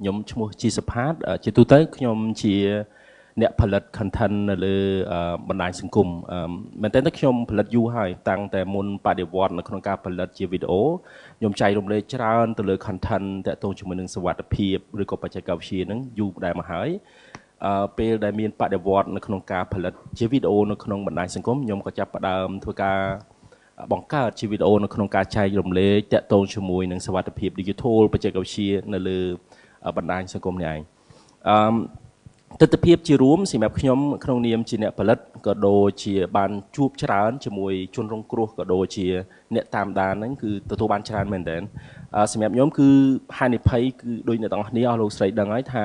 ខ្ញុំឈ្មោះជីសុផាតជាទូទៅខ្ញុំជាអ្នកផលិត content នៅលើបណ្ដាញសង្គមមែនតើខ្ញុំផលិតយូរហើយតាំងតែមុនបដិវត្តនៅក្នុងការផលិតជាវីដេអូខ្ញុំចែករំលែកច្រើនទៅលើ content តាក់ទងជាមួយនឹងសុវត្ថិភាពឬក៏បច្ចេកវិទ្យាហ្នឹងយូរដែរមកហើយពេលដែលមានបដិវត្តនៅក្នុងការផលិតជាវីដេអូនៅក្នុងបណ្ដាញសង្គមខ្ញុំក៏ចាប់ផ្ដើមធ្វើការបង្កើតជាវីដេអូនៅក្នុងការចែករំលែកតាក់ទងជាមួយនឹងសុវត្ថិភាព digital បច្ចេកវិទ្យានៅលើបណ្ដាញសង្គមនេះឯងអឺទស្សនវិជ្ជាជារួមសម្រាប់ខ្ញុំក្នុងនាមជាអ្នកផលិតក៏ដូចជាបានជួបច្រើនជាមួយជនរងគ្រោះក៏ដូចជាអ្នកតាមដានហ្នឹងគឺទទួលបានច្រើនមែនទែនសម្រាប់ខ្ញុំគឺហានិភ័យគឺដូចអ្នកទាំងអស់គ្នាអស់លោកស្រីដឹងហើយថា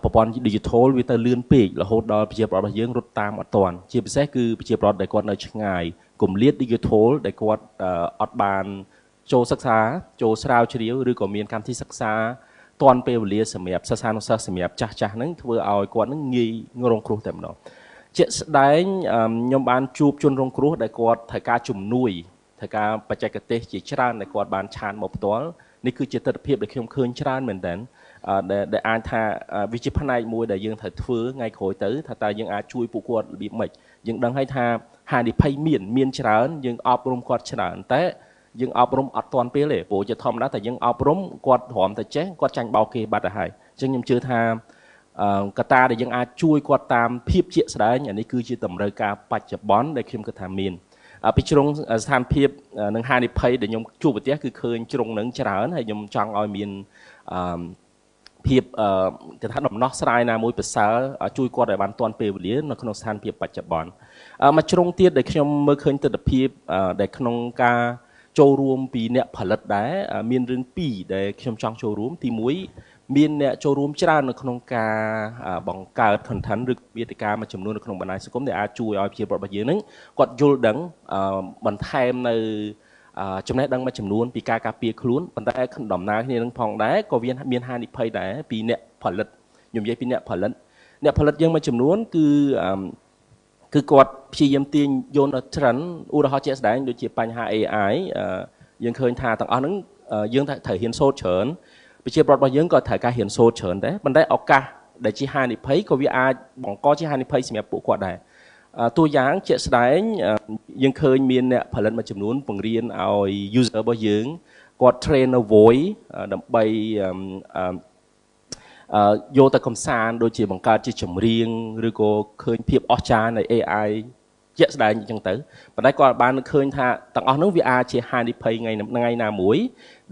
ប្រព័ន្ធ digital វាទៅលឿនពេករហូតដល់ប្រជាពលរដ្ឋរបស់យើងរត់តាមអត់ទាន់ជាពិសេសគឺប្រជាពលរដ្ឋដែលគាត់នៅឆ្ងាយគម្លាត digital ដែលគាត់អត់បានចូលសិក្សាចូលស្រាវជ្រាវឬក៏មានកម្មវិធីសិក្សាទាន់ពេលវេលាសម្រាប់សិស្សានុសិស្សសម្រាប់ចាស់ចាស់ហ្នឹងធ្វើឲ្យគាត់ហ្នឹងងាយរងគ្រោះតែម្ដងជាក់ស្ដែងខ្ញុំបានជួបជនរងគ្រោះដែលគាត់ត្រូវការជំនួយត្រូវការបច្ចេកទេសជាច្រើនដែលគាត់បានឆានមកផ្ទាល់នេះគឺជាទស្សនវិជ្ជាដែលខ្ញុំឃើញច្រើនមែនទែនដែលអាចថាវាជាផ្នែកមួយដែលយើងត្រូវធ្វើថ្ងៃក្រោយទៅថាតើយើងអាចជួយពួកគាត់របៀបម៉េចយើងដឹងហើយថាហានិភ័យមានច្រើនយើងអប់រំគាត់ច្រើនតែយើងអប់រំអត់ទាន់ពេលទេព្រោះជាធម្មតាតែយើងអប់រំគាត់រំតែចេះគាត់ចាញ់បោកគេបាត់ទៅហើយអញ្ចឹងខ្ញុំជឿថាកត្តាដែលយើងអាចជួយគាត់តាមភាពជាក់ស្ដែងអានេះគឺជាតម្រូវការបច្ចុប្បន្នដែលខ្ញុំគិតថាមានពីជ្រុងស្ថានភាពនិងហានិភ័យដែលខ្ញុំជួបប្រទះគឺឃើញជ្រុងនឹងច្រើនហើយខ្ញុំចង់ឲ្យមានភាពគេថាដំណោះស្រាយណាមួយប្រសើរជួយគាត់ឲ្យបានទាន់ពេលវេលានៅក្នុងស្ថានភាពបច្ចុប្បន្នមួយជ្រុងទៀតដែលខ្ញុំមើលឃើញទស្សនវិជ្ជាដែលក្នុងការចូលរួមពីអ្នកផលិតដែរមានរឿងពីរដែលខ្ញុំចង់ចូលរួមទី1មានអ្នកចូលរួមច្រើននៅក្នុងការបង្កើត content ឬវេទិកាមួយចំនួននៅក្នុងបណ្ដាញសង្គមដែលអាចជួយឲ្យប្រជាពលរដ្ឋរបស់យើងហ្នឹងគាត់យល់ដឹងបន្ថែមនៅចំណេះដឹងមួយចំនួនពីការការពារខ្លួនប៉ុន្តែដំណើរគ្នានឹងផងដែរក៏វាមានហានិភ័យដែរពីអ្នកផលិតខ្ញុំនិយាយពីអ្នកផលិតអ្នកផលិតយើងមួយចំនួនគឺគាត់ព្យាយាមទាញយកនៅ trend ឧទាហរណ៍ជាក់ស្ដែងដូចជាបញ្ហា AI យើងឃើញថាទាំងអស់ហ្នឹងយើងត្រូវហ៊ានសូត្រច្រើនប្រជាពលរដ្ឋរបស់យើងក៏ត្រូវការហ៊ានសូត្រច្រើនដែរប៉ុន្តែឱកាសដែលជាហានិភ័យក៏វាអាចបង្កជាហានិភ័យសម្រាប់ពួកគាត់ដែរតួយ៉ាងជាក់ស្ដែងយើងឃើញមានអ្នកផលិតមួយចំនួនបង្រៀនឲ្យ user របស់យើងគាត់ train នៅ voice ដើម្បីយកទៅកំសាន្តដូចជាបង្កើតជាចម្រៀងឬក៏ឃើញភាពអស្ចារ្យនៃ AI ជាក់ស្ដែងអញ្ចឹងទៅប៉ុន្តែគាត់បានឃើញថាទាំងអស់នោះវាអាចជាហានិភ័យថ្ងៃណាមួយ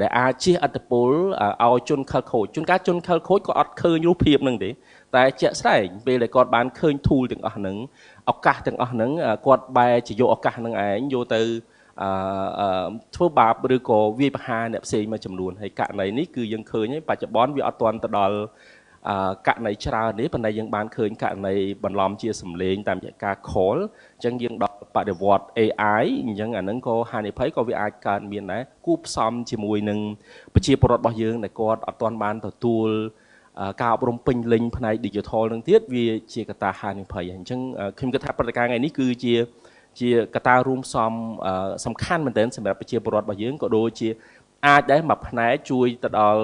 ដែលអាចជះឥទ្ធិពលឲ្យជនខិលខូចជួនកាលជនខិលខូចក៏អត់ឃើញរូបភាពហ្នឹងទេតែជាក់ស្ដែងពេលដែលគាត់បានឃើញ tool ទាំងអស់ហ្នឹងឱកាសទាំងអស់ហ្នឹងគាត់បែរជាយកឱកាសហ្នឹងឯងយកទៅធ្វើបាបឬក៏វាយប្រហារអ្នកផ្សេងមួយចំនួនហើយករណីនេះគឺយើងឃើញហើយបច្ចុប្បន្នវាអត់ទាន់ទៅដល់ករណីច្រើនទេប៉ុន្តែយើងបានឃើញករណីបន្លំជាសម្លេងតាមរយៈការ call អញ្ចឹងយើងដល់បដិវត្ត AI អញ្ចឹងអាហ្នឹងក៏ហានិភ័យក៏វាអាចកើតមានដែរគួបផ្សំជាមួយនឹងប្រជាពលរដ្ឋរបស់យើងដែលគាត់អត់ទាន់បានទទួលការអប់រំពេញលេញផ្នែក digital នឹងទៀតវាជាកត្តាហានិភ័យអញ្ចឹងខ្ញុំគិតថាព្រឹត្តិការណ៍ថ្ងៃនេះគឺជាកត្តារួមផ្សំសំខាន់មែនទែនសម្រាប់ប្រជាពលរដ្ឋរបស់យើងក៏ដូចជាអាចដែរមួយផ្នែកជួយទៅដល់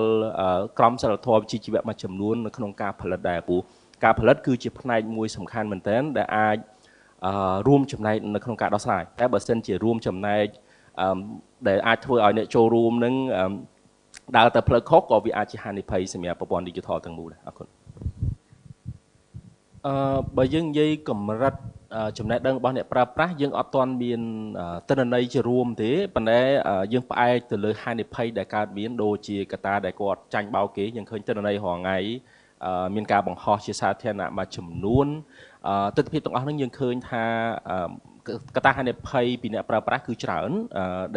ក្រមសីលធម៌វិជ្ជាជីវៈមួយចំនួននៅក្នុងការផលិតដែរព្រោះការផលិតគឺជាផ្នែកមួយសំខាន់មែនទែនដែលអាចរួមចំណែកនៅក្នុងការដោះស្រាយតែបើសិនជារួមចំណែកដែលអាចធ្វើឲ្យអ្នកចូលរួមនឹងដើរទៅផ្លូវខុសក៏វាអាចជាហានិភ័យសម្រាប់ប្រព័ន្ធ digital ទាំងមូលដែរអរគុណបើយើងនិយាយកម្រិតចំណេះដឹងរបស់អ្នកប្រើប្រាស់យើងអត់ទាន់មានទិន្នន័យជារួមទេប៉ុន្តែយើងផ្អែកទៅលើហានិភ័យដែលកើតមានដូចជាកត្តាដែលគាត់ចាញ់បោកគេយើងឃើញទិន្នន័យរាល់ថ្ងៃមានការបង្ហោះជាសាធារណៈមួយចំនួនទិដ្ឋភាពទាំងអស់ហ្នឹងយើងឃើញថាកត្តាហានិភ័យពីអ្នកប្រើប្រាស់គឺច្រើន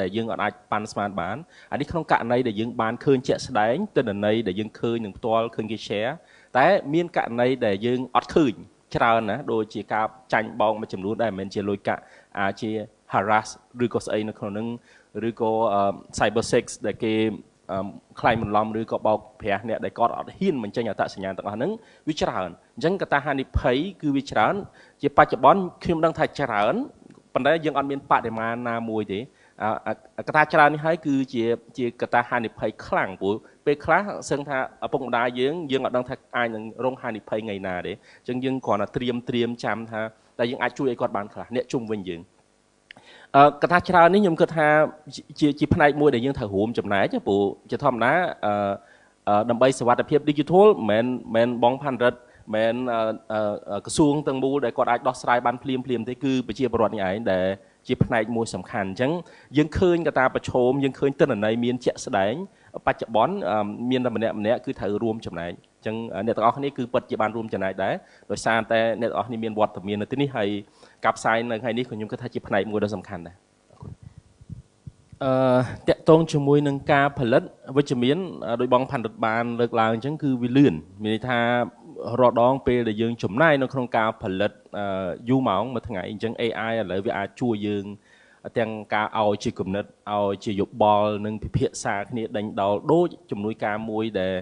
ដែលយើងអាចប៉ាន់ស្មានបានអានេះក្នុងករណីដែលយើងបានឃើញជាក់ស្ដែងទិន្នន័យដែលយើងឃើញនឹងផ្ទាល់ឃើញគេ share តែមានករណីដែលយើងអត់ឃើញច្រើនណាដូចជាការចាញ់បោកមួយចំនួនដែលមិនមែនជាលុយកាក់អាចជា harass ឬក៏ស្អីនៅក្នុងហ្នឹងឬក៏ cyber sex ដែលគេក្លែងបន្លំឬក៏បោកប្រាស់អ្នកដែលគាត់អត់ហ៊ានបញ្ចេញអត្តសញ្ញាណទាំងអស់ហ្នឹងវាច្រើនអញ្ចឹងកត្តាហានិភ័យគឺវាច្រើនជាបច្ចុប្បន្នខ្ញុំដឹងថាច្រើនប៉ុន្តែយើងអត់មានបរិមាណណាមួយទេ កត្តាច្រើននេះហើយគឺជាជាកត្តាហានិភ័យខ្លាំងព្រោះពេលខ្លះសឹងថាឪពុកម្ដាយយើងយើងអត់ដឹងថាអាចនឹងរងហានិភ័យថ្ងៃណាទេអញ្ចឹងយើងគ្រាន់តែត្រៀមត្រៀមចាំថាតែយើងអាចជួយឲ្យគាត់បានខ្លះអ្នកជុំវិញយើងកត្តាច្រើននេះខ្ញុំគិតថាជាជាផ្នែកមួយដែលយើងត្រូវរួមចំណែកព្រោះជាធម្មតាដើម្បីសុវត្ថិភាព digital មិនមែនបងផាន់រិទ្ធមិនក្រសួងទាំងមូលដែលគាត់អាចដោះស្រាយបានភ្លាមភ្លាមទេគឺប្រជាពលរដ្ឋនេះឯងដែលជាផ្នែកមួយសំខាន់អញ្ចឹងយើងឃើញកត្តាប្រឈមយើងឃើញទិន្នន័យមានជាក់ស្ដែងបច្ចុប្បន្នមានតែម្នាក់ម្នាក់គឺត្រូវរួមចំណែកអញ្ចឹងអ្នកទាំងអស់គ្នាគឺពិតជាបានរួមចំណែកដែរដោយសារតែអ្នកទាំងអស់គ្នាមានវត្តមាននៅទីនេះហើយការផ្សាយនៅថ្ងៃនេះក៏ខ្ញុំគិតថាជាផ្នែកមួយដ៏សំខាន់ដែរអរគុណតកតងជាមួយនឹងការផលិតវិជ្ជមានដោយបងផាន់រិទ្ធបានលើកឡើងអញ្ចឹងគឺវាលឿនមានន័យថារាល់ដងពេលដែលយើងចំណាយនៅក្នុងការផលិតយូរម៉ោងមួយថ្ងៃអញ្ចឹង AI ឥឡូវវាអាចជួយយើងទាំងការឲ្យជាគំនិតឲ្យជាយោបល់និងពិភាក្សាគ្នាដេញដោលដូចជំនួយការមួយដែល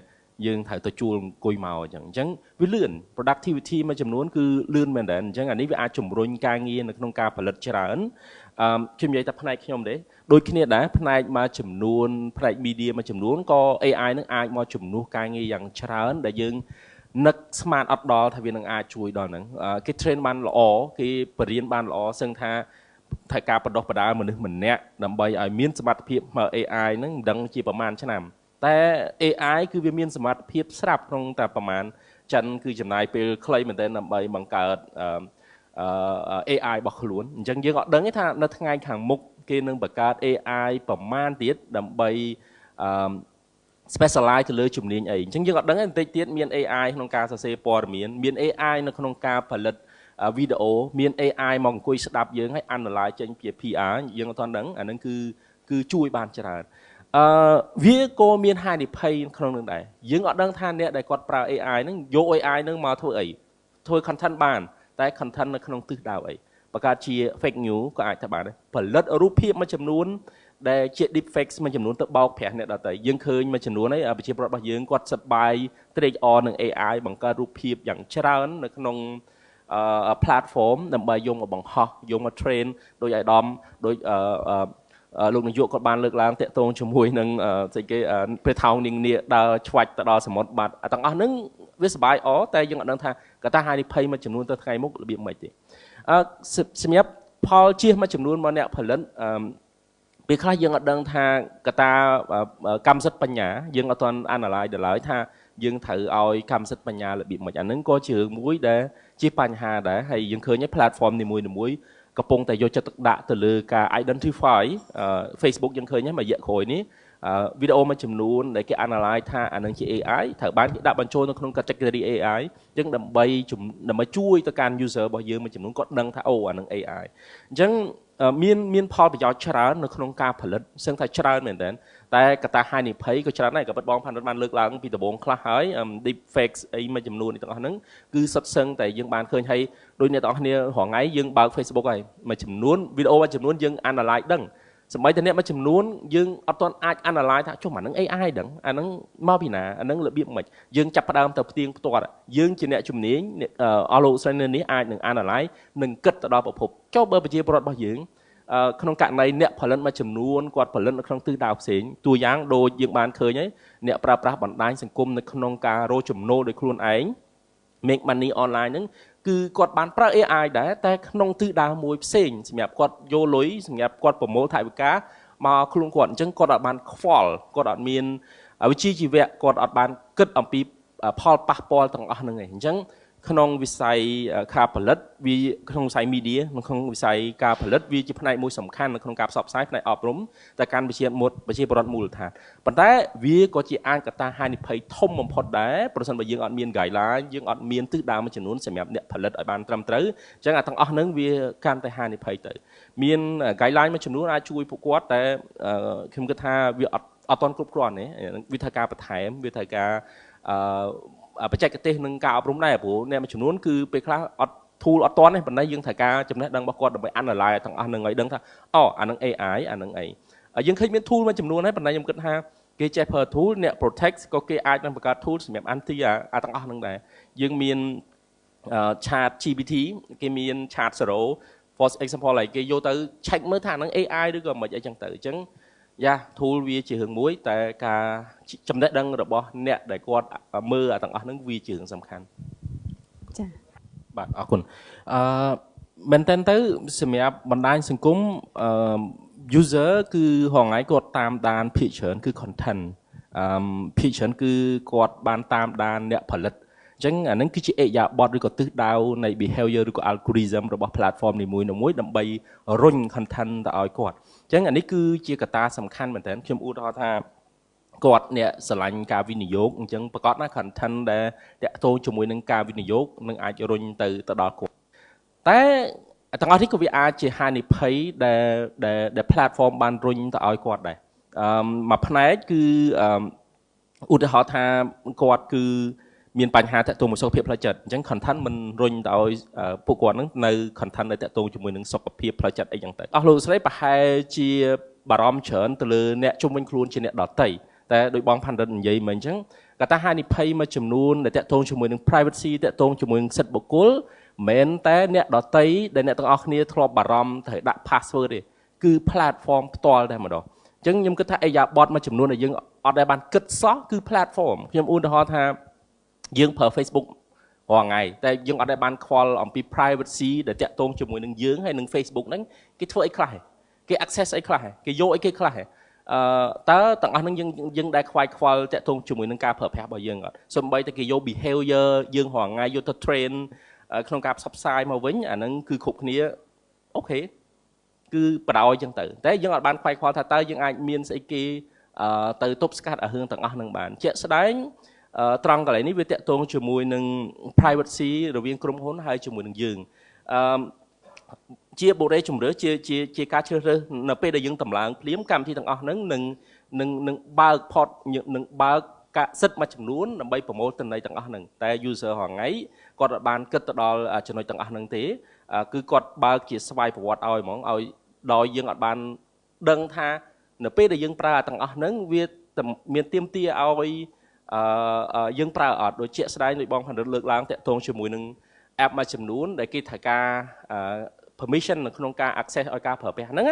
យើងត្រូវទៅជួលអង្គុយមកអញ្ចឹងអញ្ចឹងវាលឿន productivity មួយចំនួនគឺលឿនមែនតើអញ្ចឹងអានេះវាអាចជំរុញការងារនៅក្នុងការផលិតច្រើនអឺខ្ញុំនិយាយតែផ្នែកខ្ញុំទេដូចគ្នាដែរផ្នែកមួយចំនួនផ្នែក media មួយចំនួនក៏ AI នឹងអាចមកជំនួសការងារយ៉ាងច្រើនដែលយើងនឹកស្មានអត់ដល់ថាវានឹងអាចជួយដល់ហ្នឹងគេ train បានល្អគេបរៀនបានល្អសឹងថាត្រូវការបណ្ដុះបណ្ដាលមនុស្សម្នាក់ដើម្បីឲ្យមានសមត្ថភាពមក AI ហ្នឹងមិនដឹងជាប្រហែលឆ្នាំតែ AI គឺវាមានសមត្ថភាពស្រាប់ក្នុងតែប្រហែលចិនគឺចំណាយពេលខ្លីមែនទែនដើម្បីបង្កើត AI របស់ខ្លួនអញ្ចឹងយើងអត់ដឹងទេថានៅថ្ងៃខាងមុខគេនឹងបង្កើត AI ប្រមាណទៀតដើម្បីអឺ specialize ទៅលើជំនាញអីអញ្ចឹងយើងអត់ដឹងទេបន្តិចទៀតមាន AI ក្នុងការសរសេរព័ត៌មានមាន AI នៅក្នុងការផលិតវីដេអូមាន AI មកអង្គុយស្ដាប់យើងហើយ analyze ចេញជា PR យើងអត់ទាន់ដឹងអាហ្នឹងគឺគឺជួយបានច្រើនអឺវាក៏មានហានិភ័យក្នុងនឹងដែរយើងអត់ដឹងថាអ្នកដែលគាត់ប្រើ AI ហ្នឹងយក AI ហ្នឹងមកធ្វើអីធ្វើ content បានតែ content នៅក្នុងទិសដៅអីបង្កើតជា fake news ក៏អាចថាបានដែរផលិតរូបភាពមួយចំនួនដែលជា deep fakes មួយចំនួនទៅបោកប្រាស់អ្នកដទៃយើងឃើញមួយចំនួនហើយប្រជាពលរដ្ឋរបស់យើងគាត់សប្បាយត្រេកអរនឹង AI បង្កើតរូបភាពយ៉ាងច្រើននៅក្នុង platform ដើម្បីយកមកបង្ហោះយកមក train ដោយអាយដាមដោយលោកនាយកគាត់បានលើកឡើងតាក់ទងជាមួយនឹងស្អីគេព្រះថោងនាងនាគដើរឆ្វាច់ទៅដល់សមុទ្របាត់ទាំងអស់ហ្នឹងវាសប្បាយអតែយើងអត់ដឹងថាកត្តាហានិភ័យមួយចំនួនទៅថ្ងៃមុខរបៀបម៉េចទេអឺសម្រាប់ផលជៀសមួយចំនួនមកអ្នកផលិតអឺពេលខ្លះយើងអត់ដឹងថាកត្តាកម្មសិទ្ធិបញ្ញាយើងអត់ទាន់ analyze ដល់ឡើយថាយើងត្រូវឲ្យកម្មសិទ្ធិបញ្ញារបៀបម៉េចអាហ្នឹងក៏ជារឿងមួយដែលជាបញ្ហាដែរហើយយើងឃើញ platform នីមួយៗកំពុងតែយកចិត្តទុកដាក់ទៅលើការ identify Facebook យើងឃើញហ្នឹងមួយរយៈក្រោយនេះវីដេអូមួយចំនួនដែលគេ analyze ថាអានឹងជា AI ត្រូវបានគេដាក់បញ្ចូលនៅក្នុង category AI អញ្ចឹងដើម្បីដើម្បីជួយទៅកាន់ user របស់យើងមួយចំនួនគាត់ដឹងថាអូអានឹង AI អញ្ចឹងមានមានផលប្រយោជន៍ច្រើននៅក្នុងការផលិតសឹងថាច្រើនមែនទែនតែកត្តាហានិភ័យក៏ច្រើនដែរក៏ពិតបងផាន់បានលើកឡើងពីដំបូងខ្លះហើយ deep fakes អីមួយចំនួននេះទាំងអស់ហ្នឹងគឺសុទ្ធសឹងតែយើងបានឃើញហើយដូចអ្នកទាំងអស់គ្នារាល់ថ្ងៃយើងបើក Facebook ហើយមួយចំនួនវីដេអូមួយចំនួនយើង analyze ដឹងសម្បីតែអ្នកមួយចំនួនយើងអត់ទាន់អាច analyze ថាចុះអាហ្នឹង AI ដឹងអាហ្នឹងមកពីណាអាហ្នឹងរបៀបម៉េចយើងចាប់ផ្ដើមទៅផ្ទៀងផ្ទាត់យើងជាអ្នកជំនាញអស់លោកស្រីនៅនេះអាចនឹង analyze និងគិតទៅដល់ប្រភពចុះបើប្រជាពលរដ្ឋរបស់យើងក្នុងករណីអ្នកផលិតមួយចំនួនគាត់ផលិតនៅក្នុងទិសដៅផ្សេងតួយ៉ាងដូចយើងបានឃើញហើយអ្នកប្រើប្រាស់បណ្ដាញសង្គមនៅក្នុងការរកចំណូលដោយខ្លួនឯង make money online ហ្នឹងគឺគាត់បានប្រើ AI ដែរតែក្នុងទិសដៅមួយផ្សេងសម្រាប់គាត់យកលុយសម្រាប់គាត់ប្រមូលថវិកាមកខ្លួនគាត់អញ្ចឹងគាត់អត់បានខ្វល់គាត់អត់មានវិជ្ជាជីវៈគាត់អត់បានគិតអំពីផលប៉ះពាល់ទាំងអស់ហ្នឹងឯងអញ្ចឹងក្នុងវិស័យការផលិតវាក្នុងវិស័យ media ក្នុងវិស័យការផលិតវាជាផ្នែកមួយសំខាន់នៅក្នុងការផ្សព្វផ្សាយផ្នែកអប់រំតែកាន់វិជាមុតប្រជាពលរដ្ឋមូលដ្ឋានប៉ុន្តែវាក៏ជាអាចកត្តាហានិភ័យធំបំផុតដែរប្រសិនបើយើងអត់មាន guideline យើងអត់មានទិសដៅមួយចំនួនសម្រាប់អ្នកផលិតឲ្យបានត្រឹមត្រូវអញ្ចឹងអាទាំងអស់ហ្នឹងវាកាន់តែហានិភ័យទៅមាន guideline មួយចំនួនអាចជួយពួកគាត់តែខ្ញុំគិតថាវាអត់អត់ទាន់គ្រប់គ្រាន់ទេវាត្រូវការបន្ថែមវាត្រូវការអឺបច្ចេកទេសនឹងការអប់រំដែរព្រោះអ្នកមួយចំនួនគឺពេលខ្លះអត់ tool អត់ទាន់ទេប៉ុន្តែយើងត្រូវការចំណេះដឹងរបស់គាត់ដើម្បី analyze ទាំងអស់នឹងឲ្យដឹងថាអូអានឹង AI អានឹងអីយើងឃើញមាន tool មួយចំនួនហើយប៉ុន្តែខ្ញុំគិតថាគេចេះប្រើ tool អ្នក protect ក៏គេអាចនឹងបង្កើត tool សម្រាប់ anti អាទាំងអស់ហ្នឹងដែរយើងមាន chat GPT គេមាន chat zero For example like គេយកទៅ check មើលថាហ្នឹង AI ឬក៏មិនអីចឹងទៅអញ្ចឹងយ៉ា tool វាជារឿងមួយតែការចំណេះដឹងរបស់អ្នកដែលគាត់មើលអាទាំងអស់ហ្នឹងវាជារឿងសំខាន់ ចា៎ បាទអរគុណអឺមែនតើទៅសម្រាប់បណ្ដាញសង្គមអឺ user គឺរហងៃគាត់តាមដានភាគច្រើនគឺ content អឺភាគច្រើនគឺគាត់បានតាមដានអ្នកផលិតអញ្ចឹងអានឹងគឺជាឥរិយាបថឬក៏ទិសដៅនៃ behavior ឬក៏ algorithm របស់ platform នីមួយៗដើម្បីរុញ content ទៅឲ្យគាត់អញ្ចឹងអានេះគឺជាកត្តាសំខាន់មែនទែនខ្ញុំឧទាហរណ៍ថាគាត់អ្នកស្រឡាញ់ការវិនិយោគអញ្ចឹងប្រកាសណា content ដែលតាក់ទងជាមួយនឹងការវិនិយោគនឹងអាចរុញទៅទៅដល់គាត់តែទាំងអស់នេះក៏វាអាចជាហានិភ័យដែលដែលដែល platform បានរុញទៅឲ្យគាត់ដែរអឺមួយផ្នែកគឺអឺឧទាហរណ៍ថាគាត់គឺមានបញ្ហាតាក់ទងមួយសុខភាពផ្លូវចិត្តអញ្ចឹង content មិនរុញទៅឲ្យពួកគាត់នឹងនៅ content ដែលតាក់ទងជាមួយនឹងសុខភាពផ្លូវចិត្តអីចឹងទៅអស់លោកស្រីប្រហែលជាបារម្ភច្រើនទៅលើអ្នកជុំវិញខ្លួនជាអ្នកដទៃតែដោយបងផាន់រិននិយាយមកអញ្ចឹងកត្តាហានិភ័យមួយចំនួនដែលតាក់ទងជាមួយនឹង privacy តាក់ទងជាមួយនឹងសិទ្ធិបុគ្គលមិនមែនតែអ្នកដទៃដែលអ្នកទាំងអស់គ្នាធ្លាប់បារម្ភត្រូវដាក់ password ទេគឺ platform ផ្ទាល់តែម្ដងអញ្ចឹងខ្ញុំគិតថាឥរិយាបថមួយចំនួនដែលយើងអត់ដែលបានគិតសោះគឺ platform ខ្ញុំឧទាហរណ៍ថាយើងប្រើ Facebook រាល់ថ្ងៃតែយើងអត់ដែលបានខ្វល់អំពី privacy ដែលតាក់ទងជាមួយនឹងយើងហើយនឹង Facebook ហ្នឹងគេធ្វើអីខ្លះគេ access អីខ្លះគេយកអីគេខ្លះអឺតើទាំងអស់ហ្នឹងយើងយើងដែលខ្វាយខ្វល់តាក់ទងជាមួយនឹងការប្រើប្រាស់របស់យើងអត់សំបីតែគេយក behavior យើងរាល់ថ្ងៃយកទៅ train ក្នុងការផ្សព្វផ្សាយមកវិញអាហ្នឹងគឺគ្រប់គ្នា OK គឺបដ ாய் ចឹងទៅតែយើងអត់បានខ្វាយខ្វល់ថាតើយើងអាចមានស្អីគេទៅទប់ស្កាត់អារឿងទាំងអស់ហ្នឹងបានជាក់ស្ដែងត្រង់កន្លែងនេះវាតាក់ទងជាមួយនឹង privacy រវាងក្រុមហ៊ុនហើយជាមួយនឹងយើងអឺជាបុរេជំរឿជាជាជាការជ្រើសរើសនៅពេលដែលយើងតម្លើងភ្លាមកម្មវិធីទាំងអស់ហ្នឹងនឹងនឹងនឹងបើក port នឹងបើកកាសិទ្ធមួយចំនួនដើម្បីប្រមូលទិន្នន័យទាំងអស់ហ្នឹងតែ user រាល់ថ្ងៃគាត់អត់បានគិតទៅដល់ចំណុចទាំងអស់ហ្នឹងទេគឺគាត់បើកជាស្វ័យប្រវត្តិឲ្យហ្មងឲ្យដោយយើងអត់បានដឹងថានៅពេលដែលយើងប្រើទាំងអស់ហ្នឹងវាមានទៀមទាឲ្យអឺយើងប្រើអត់ដូចជាក់ស្ដែងដូចបងផាន់រិទ្ធលើកឡើងតាក់ទងជាមួយនឹង app មួយចំនួនដែលគេត្រូវការ permission នៅក្នុងការ access ឲ្យការប្រើប្រាស់ហ្នឹង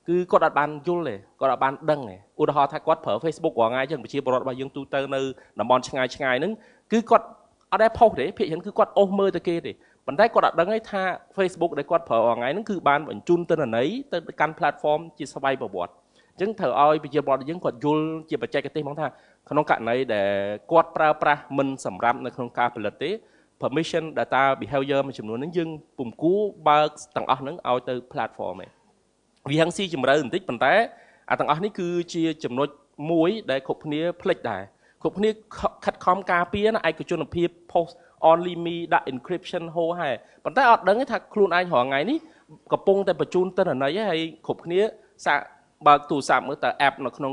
គឺគាត់អត់បានយល់ទេគាត់អត់បានដឹងទេឧទាហរណ៍ថាគាត់ប្រើ Facebook រាល់ថ្ងៃចឹងប្រជាពលរដ្ឋរបស់យើងទូទៅនៅតំបន់ឆ្ងាយឆ្ងាយហ្នឹងគឺគាត់អត់ដែលផុសទេភាគច្រើនគឺគាត់អូសមើលទៅគេទេប៉ុន្តែគាត់អត់ដឹងទេថា Facebook ដែលគាត់ប្រើរាល់ថ្ងៃហ្នឹងគឺបានបញ្ជូនទិន្នន័យទៅកាន់ platform ជាស្វ័យប្រវត្តិអញ្ចឹងត្រូវឲ្យប្រជាពលរដ្ឋយើងគាត់យល់ជាបច្ចេកទេសហ្មងថាក្នុងករណីដែលគាត់ប្រើប្រាស់មិនសម្រាប់នៅក្នុងការផលិតទេ permission data behavior មួយចំនួនហ្នឹងយើងពុំគួរបើកទាំងអស់ហ្នឹងឲ្យទៅ platform ឯងវាហឹងស៊ីជម្រៅបន្តិចប៉ុន្តែអាទាំងអស់នេះគឺជាចំណុចមួយដែលគ្រប់គ្នាភ្លេចដែរគ្រប់គ្នាខិតខំការពារណាឯកជនភាព post only me ដាក់ encryption ហោហែប៉ុន្តែអត់ដឹងទេថាខ្លួនឯងរាល់ថ្ងៃនេះកំពុងតែបញ្ជូនទិន្នន័យហើយគ្រប់គ្នាសាកបើកទូរស័ព្ទមើលតើ app នៅក្នុង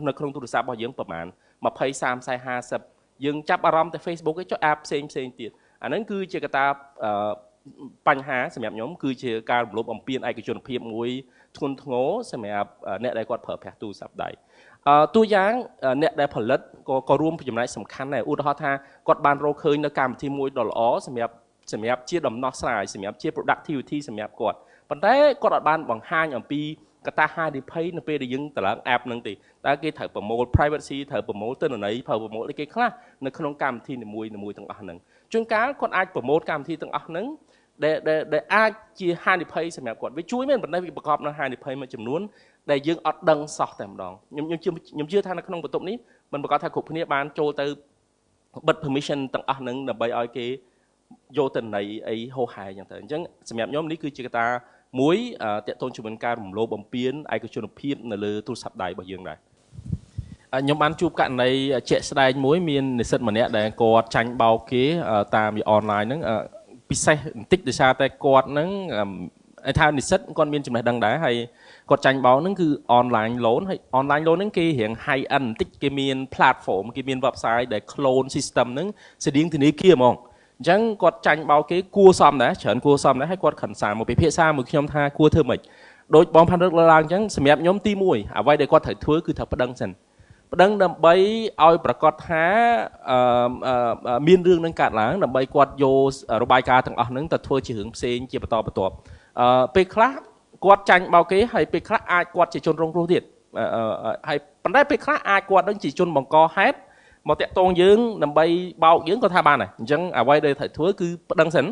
នៅក្នុងទូរស័ព្ទរបស់យើងប្រហែល20 30 40 50យើងចាប់អារម្មណ៍តែ Facebook ឯងចុះ app ផ្សេងផ្សេងទៀតអាហ្នឹងគឺជាកត្តាបញ្ហាសម្រាប់ខ្ញុំគឺជាការរំលោភបំពានឯកជនភាពមួយធ្ងន់ធ្ងរសម្រាប់អ្នកដែលគាត់ប្រើប្រាស់ទូរស័ព្ទដៃអឺតួយ៉ាងអ្នកដែលផលិតក៏ក៏រួមចំណែកសំខាន់ដែរឧទាហរណ៍ថាគាត់បានរកឃើញនៅកម្មវិធីមួយដ៏ល្អសម្រាប់សម្រាប់ជាដំណោះស្រាយសម្រាប់ជា productivity សម្រាប់គាត់ប៉ុន្តែគាត់អត់បានបង្ហាញអំពីកត្តាហានិភ័យនៅពេលដែលយើងតម្លើង app ហ្នឹងទេតើគេត្រូវប្រមូល privacy ត្រូវប្រមូលទិន្នន័យត្រូវប្រមូលអីគេខ្លះនៅក្នុងកម្មវិធីនីមួយៗទាំងអស់ហ្នឹងជួនកាលគាត់អាចប្រមូលកម្មវិធីទាំងអស់ហ្នឹងដែលដែលអាចជាហានិភ័យសម្រាប់គាត់វាជួយមែនប៉ុន្តែវាប្រកបនៅហានិភ័យមួយចំនួនដែលយើងអត់ដឹងសោះតែម្ដងខ្ញុំខ្ញុំជឿខ្ញុំជឿថានៅក្នុងបន្ទប់នេះមិនប្រកាសថាគ្រប់គ្នាបានចូលទៅបិទ permission ទាំងអស់ហ្នឹងដើម្បីឲ្យគេយកទិន្នន័យអីហោហែអញ្ចឹងទៅអញ្ចឹងសម្រាប់ខ្ញុំនេះគឺជាកត្តាមួយតាក់ទងជាមួយការរំលោភបំពានឯកជនភាពនៅលើទូរស័ព្ទដៃរបស់យើងដែរខ្ញុំបានជួបករណីជាក់ស្ដែងមួយមាននិស្សិតម្នាក់ដែលគាត់ចាញ់បោកគេតាមអនឡាញហ្នឹងពិសេសបន្តិចដោយសារតែគាត់ហ្នឹងថានិស្សិតគាត់មានចំណេះដឹងដែរហើយគាត់ចាញ់បោកហ្នឹងគឺ online loan ហើយ online loan ហ្នឹងគេរៀង high end បន្តិចគេមាន platform គេមាន website ដែល clone system ហ្នឹងស្តៀងធនាគារហ្មងអញ្ចឹងគាត់ចាញ់បោកគេគួសមដែរច្រើនគួសមដែរហើយគាត់ខិនសាមកពិភាក្សាមួយខ្ញុំថាគួរធ្វើម៉េចដូចបងផាន់រឹកលើឡើងអញ្ចឹងសម្រាប់ខ្ញុំទី1អ្វីដែលគាត់ត្រូវធ្វើគឺត្រូវប្តឹងសិនប្តឹងដើម្បីឲ្យប្រកាសថាមានរឿងនឹងកើតឡើងដើម្បីគាត់យករបាយការណ៍ទាំងអស់ហ្នឹងទៅធ្វើជារឿងផ្សេងជាបន្តបន្ទាប់ ពេលខ្លះគាត់ចាញ់បោកគេហើយពេលខ្លះអាចគាត់ជាជនរងគ្រោះទៀតហើយប៉ុន្តែពេលខ្លះអាចគាត់នឹងជាជនបង្កហេតុមកតាក់ទងយើងដើម្បីបោកយើងក៏ថាបានដែរអញ្ចឹងអ្វីដែលត្រូវធ្វើគឺប្តឹងសិន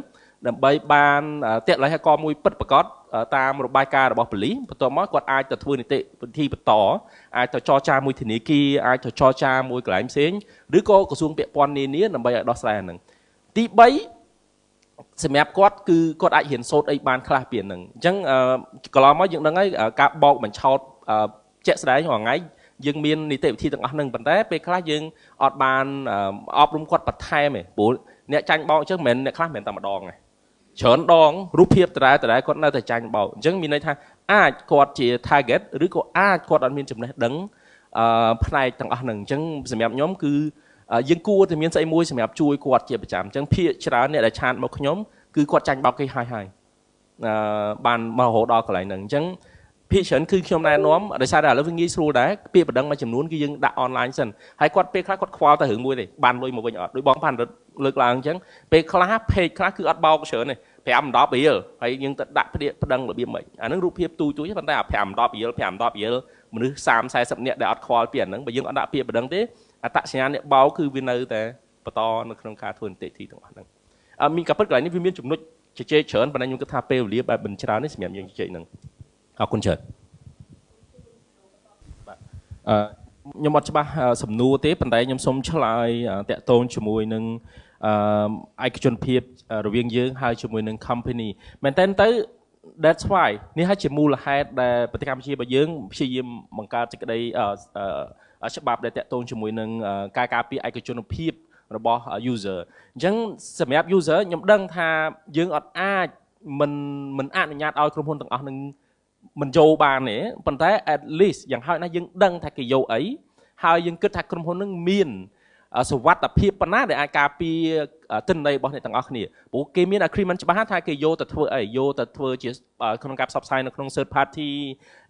ដើម្បីបានទឡ្ហីករណ៍មួយពិតប្រាកដតាមរបាយការណ៍របស់ប៉ូលីសបន្ទាប់មកគាត់អាចទៅធ្វើនីតិវិធីបន្តអាចទៅចរចាមួយធនាគារអាចទៅចរចាមួយកន្លែងផ្សេងឬក៏ក្រសួងពាក់ព័ន្ធនានាដើម្បីឲ្យដោះស្រាយអាហ្នឹងទី3សម្រាប់គាត់គឺគាត់អាចរៀនសូត្រអីបានខ្លះពីហ្នឹងអញ្ចឹងកន្លងមកយើងដឹងហើយការបោកបញ្ឆោតជាក់ស្ដែងរាល់ថ្ងៃយើងមាននីតិវិធីទាំងអស់ហ្នឹងប៉ុន្តែពេលខ្លះយើងអត់បានអប់រំគាត់បន្ថែមទេព្រោះអ្នកចាញ់បោកអញ្ចឹងមិនមែនអ្នកខ្លះមិនមែនតែម្ដងទេច្រើនដងរូបភាពដដែលៗគាត់នៅតែចាញ់បោកអញ្ចឹងមានន័យថាអាចគាត់ជា target ឬក៏អាចគាត់អត់មានចំណេះដឹងផ្នែកទាំងអស់ហ្នឹងអញ្ចឹងសម្រាប់ខ្ញុំគឺយើងគួរតែមានស្អីមួយសម្រាប់ជួយគាត់ជាប្រចាំអញ្ចឹងភាគច្រើនអ្នកដែល chat មកខ្ញុំគឺគាត់ចាញ់បោកគេហើយហើយបានមករហូតដល់កន្លែងហ្នឹងអញ្ចឹងភាគច្រើនគឺខ្ញុំណែនាំដោយសារតែឥឡូវវាងាយស្រួលដែរពាក្យបណ្ដឹងមួយចំនួនគឺយើងដាក់អនឡាញសិនហើយគាត់ពេលខ្លះគាត់ខ្វល់តែរឿងមួយទេបានលុយមកវិញអត់ដូចបងផាន់រិទ្ធលើកឡើងអញ្ចឹងពេលខ្លះ page ខ្លះគឺអត់បោកច្រើនទេ5 10រៀលហើយយើងទៅដាក់ប្តឹងរបៀបម៉េចអាហ្នឹងរូបភាពទូចៗប៉ុន្តែអា5 10រៀល5 10រៀលមនុស្ស30 40នាក់ដែលអត់ខ្វល់ពីអាហ្នឹងបើយើងអត់ដាក់ពាក្យបណ្ដឹងទេអត្តសញ្ញាណអ្នកបោកគឺវានៅតែបន្តនៅក្នុងការធ្វើនីតិវិធីទាំងអស់ហ្នឹងមានការពិតកន្លែងនេះវាមានចំណុចជជែកច្រើនប៉ុន្តែខ្ញុំគិតថាពេលវេលាបែបមិនច្រើនទេសម្រាប់យើងជជែកហ្នឹងអរគុណច្រើនបាទខ្ញុំអត់ច្បាស់សំណួរទេប៉ុន្តែខ្ញុំសូមឆ្លើយតាក់ទងជាមួយនឹងឯកជនភាពរវាងយើងហើយជាមួយនឹង company មែនតើទៅ that's why នេះហើយជាមូលហេតុដែលប្រទេសកម្ពុជារបស់យើងព្យាយាមបង្កើតសេចក្តីច្បាប់ដែលតាក់ទងជាមួយនឹងការការពារឯកជនភាពរបស់ user អញ្ចឹងសម្រាប់ user ខ្ញុំដឹងថាយើងអត់អាចមិនអនុញ្ញាតឲ្យក្រុមហ៊ុនទាំងអស់នឹងមិនយកបានទេប៉ុន្តែ at least យ៉ាងហោចណាស់យើងដឹងថាគេយកអីហើយយើងគិតថាក្រុមហ៊ុននឹងមានសុវត្ថិភាពប៉ុណ្ណាដែលអាចការពារទិន្នន័យរបស់អ្នកទាំងអស់គ្នាព្រោះគេមាន agreement ច្បាស់ថាគេយកទៅធ្វើអីយកទៅធ្វើជាក្នុងការផ្សព្វផ្សាយនៅក្នុង third party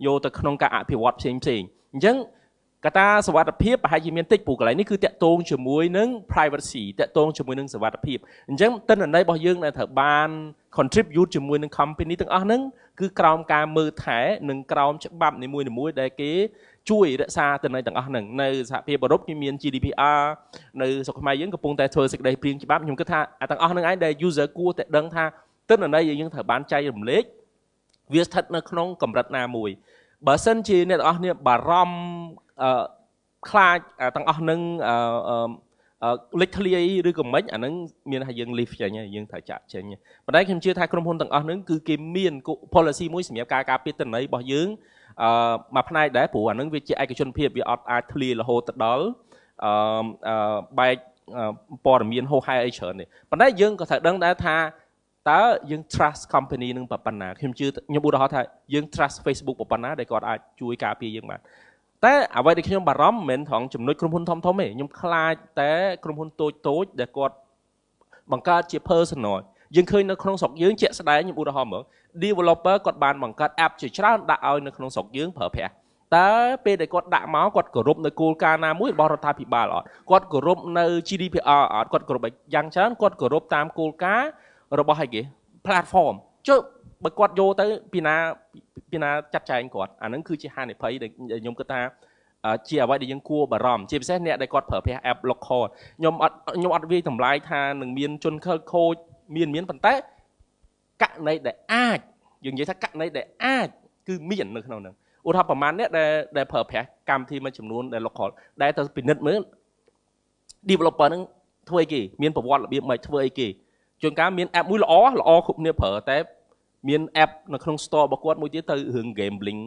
យកទៅក្នុងការអភិវឌ្ឍផ្សេងផ្សេងអញ្ចឹងកត្តាសុវត្ថិភាពប្រហែលជាមានតិចព្រោះកន្លែងនេះគឺតាក់ទងជាមួយនឹង privacy តាក់ទងជាមួយនឹងសុវត្ថិភាពអញ្ចឹងទិន្នន័យរបស់យើងដែលត្រូវបាន contribute ជាមួយនឹង company ទាំងអស់ហ្នឹងគឺក្រោមការមើលថែនិងក្រោមច្បាប់នីមួយៗដែលគេជួយរក្សាទិន្នន័យទាំងអស់ហ្នឹងនៅសហភាពអឺរ៉ុបគេមាន GDPR នៅស្រុកខ្មែរយើងកំពុងតែធ្វើសេចក្តីព្រាងច្បាប់ខ្ញុំគិតថាអាទាំងអស់ហ្នឹងឯងដែល user គួរតែដឹងថាទិន្នន័យដែលយើងត្រូវបានចែករំលែកវាស្ថិតនៅក្នុងកម្រិតណាមួយបើសិនជាអ្នកទាំងអស់គ្នាបារម្ភខ្លាចទាំងអស់ហ្នឹងលេចធ្លាយឬក៏មិនអាហ្នឹងមានថាយើង leave ចេញហើយយើងត្រូវចាក់ចេញប៉ុន្តែខ្ញុំជឿថាក្រុមហ៊ុនទាំងអស់ហ្នឹងគឺគេមាន policy មួយសម្រាប់ការការពារទិន្នន័យរបស់យើងមួយផ្នែកដែរព្រោះអាហ្នឹងវាជាឯកជនភាពវាអត់អាចធ្លាយរហូតទៅដល់បែកព័ត៌មានហោហែអីច្រើនទេប៉ុន្តែយើងក៏ត្រូវដឹងដែរថាតើយើង trust company នឹងប៉ុណ្ណាខ្ញុំជឿខ្ញុំឧទាហរណ៍ថាយើង trust Facebook ប៉ុណ្ណាដែលគាត់អាចជួយការពារយើងបានតែអ្វីដែលខ្ញុំបារម្ភមិនមែនត្រង់ចំណុចក្រុមហ៊ុនធំៗទេខ្ញុំខ្លាចតែក្រុមហ៊ុនតូចតូចដែលគាត់បង្កើតជា personal យើងឃើញនៅក្នុងស្រុកយើងជាក់ស្ដែងខ្ញុំឧទាហរណ៍ហ្មង developer គាត់បានបង្កើត app ជាច្រើនដាក់ឲ្យនៅក្នុងស្រុកយើងប្រើប្រាស់តើពេលដែលគាត់ដាក់មកគាត់គោរពនៅគោលការណ៍ណាមួយរបស់រដ្ឋាភិបាលអត់គាត់គោរពនៅ GDPR អត់គាត់គោរពយ៉ាងច្រើនគាត់គោរពតាមគោលការណ៍របស់អីគេ platform ចុះបើគាត់យកទៅពីណាពីណាចាត់ចែងគាត់អាហ្នឹងគឺជាហានិភ័យដែលខ្ញុំគិតថាជាអ្វីដែលយើងគួរបារម្ភជាពិសេសអ្នកដែលគាត់ប្រើប្រាស់ app local ខ្ញុំអត់វាយតម្លៃថានឹងមានជនខិលខូចមានប៉ុន្តែករណីដែលអាចយើងនិយាយថាករណីដែលអាចគឺមាននៅក្នុងហ្នឹងឧទាហរណ៍ប្រហែលអ្នកដែលប្រើប្រាស់កម្មវិធីមួយចំនួនដែល local ដែលទៅពិនិត្យមើល developer ហ្នឹងធ្វើអីគេមានប្រវត្តិរបៀបម៉េចធ្វើអីគេជួនកាលមាន app មួយល្អល្អគ្រប់គ្នាប្រើតែមាន app នៅក្នុង store របស់គាត់មួយទៀតទៅរឿង gambling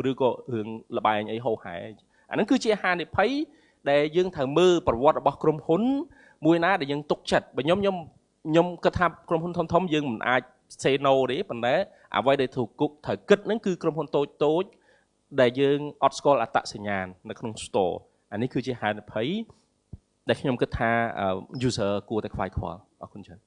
ឬក៏រឿងលបែងអីហោហែអាហ្នឹងគឺជាហានិភ័យដែលយើងត្រូវមើលប្រវត្តិរបស់ក្រុមហ៊ុនមួយណាដែលយើងទុកចិត្តបើខ្ញុំគិតថាក្រុមហ៊ុនធំធំយើងមិនអាច say no ទេប៉ុន្តែអ្វីដែលត្រូវគុកត្រូវគិតហ្នឹងគឺក្រុមហ៊ុនតូចតូចដែលយើងអត់ស្គាល់អត្តសញ្ញាណនៅក្នុង store អានេះគឺជាហានិភ័យដែលខ្ញុំគិតថា user គួរតែខ្វាយខ្វល់អរគុណច្រើន។